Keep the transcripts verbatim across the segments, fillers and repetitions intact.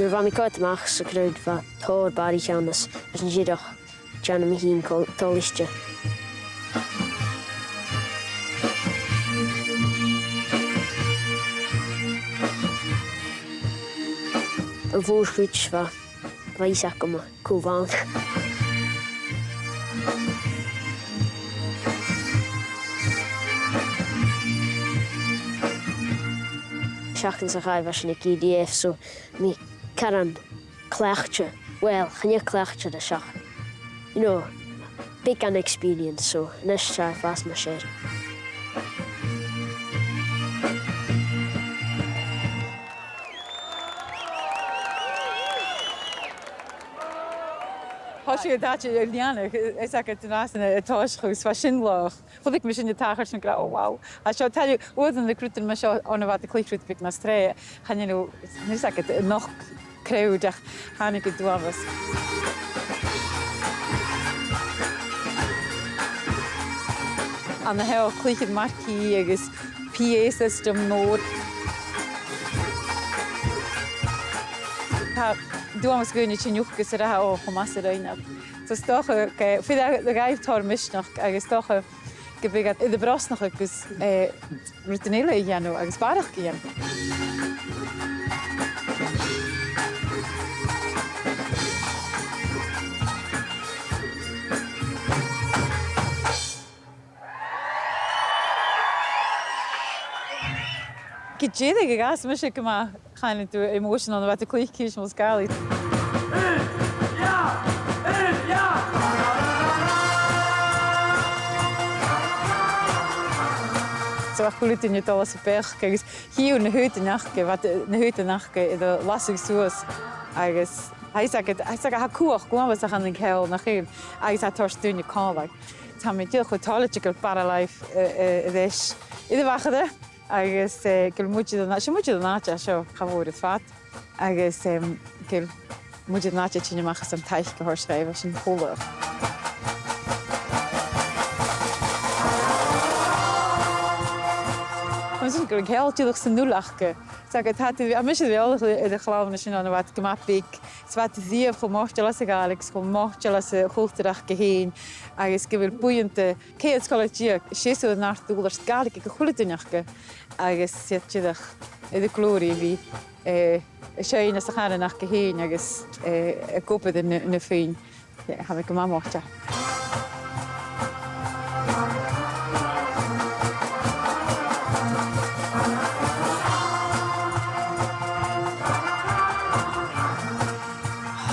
Nuair a bha mi a' coimhead a-mach sa chraobh, bha tòrr barraichean ann, is bha sinn dìreach a' dèanamh mi fhìn col-, toilichte. A' mhòr-chuid bha, bha fhios agam cò bh' ann. Seachdain sa chaidh bha sinn ag E D F, so mi caran cleachdte. Well, chan e cleachdte a th' ann ach, you know, beagan experience, so a-nis tha e a' fàs nas fheàrr. Thòisich an t-àite a' leantainn, is aca an-dràsta a' tòiseachadh, is bha sin laghach. Chunnaic mi sin a' tachairt, 's mi ag ràdh, "Oh, wow." A seo, tha uaireannan a' cruinneachadh mi seo on a bha a' cluich rud beag nas tràithe, chan eil, nì sinn a-nochd crowd ach thàinig an t-uabhas. Ann a sheo, cluicheadairean marquee agus P A system mòr. Tha an t-uabhas dhaoine a' tighinn thuca 's ag ràdh, "Ò, cho math 's a rinn iad." So 's dòcha gu, feuch a, a gheibh tòrr misneachd agus 's dòcha gum bi iad air a brosnachadh agus, eh, rudan eile a dhèanamh agus barrachd a dhèanamh. Gu deireadh, dh'fhàs mise gu math, chanainn-sa, emotional nuair a bha iad a' cluich Cìs Mòr Sgàlainn. So bha a h-uile duine a' dol às a' bheachd agus chì thu na h-aodainn aca, bha na h-aodainn aca air an lasadh suas agus tha fhios agad, tha fhios agad, tha cumhachd uabhasach ann an ceòl, nach eil, agus tha e a' toirt daoine còmhla. Tha mi dìreach cho toilichte gu bheil Barrack Live, eh, eh, air ais air a' Mhachaire, agus, eh, gu bheil muinntir an, 's e muinntir an àite a tha seo, cha mhòr air fad, agus, em, gu bheil muinntir an àite a' tighinn a-mach às an taic a thoirt dhaibh, sin cho laghach. Mar sin gu bheil ceòl dìreach san fhuil aca. 'S aca, tha, tha mise eòlach air a' chlann sin on a bha iad gu math beag. 'S bha iad a-riamh cho moiteil às a' Ghàidhlig, 's cho moiteil às a' chultar aca fhèin, agus gu bheil buidheann de ceud sgoilear deug, seasamh an àrd-ùrlar 's Gàidhlig aig a h-uile duine aca, agus 's iad dìreach air an glòir a bhith, eh, a' seinn anns a' chànan aca fhèin agus, eh, ag obair na, na fuinn. Yeah, tha mi gu math moiteil.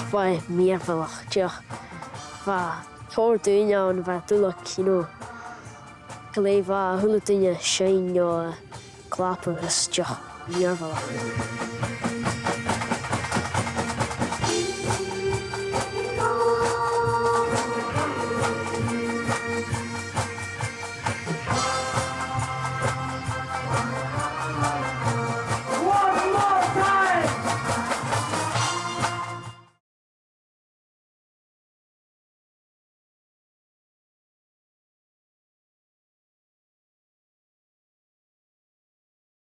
Bha e mìorbhaileach, dìreach. Bha tòrr dhaoine ann a bha duilich, you know. Glè mhath, a h-uile duine a' seinn no a' clapadh agus dìreach mìorbhaileach.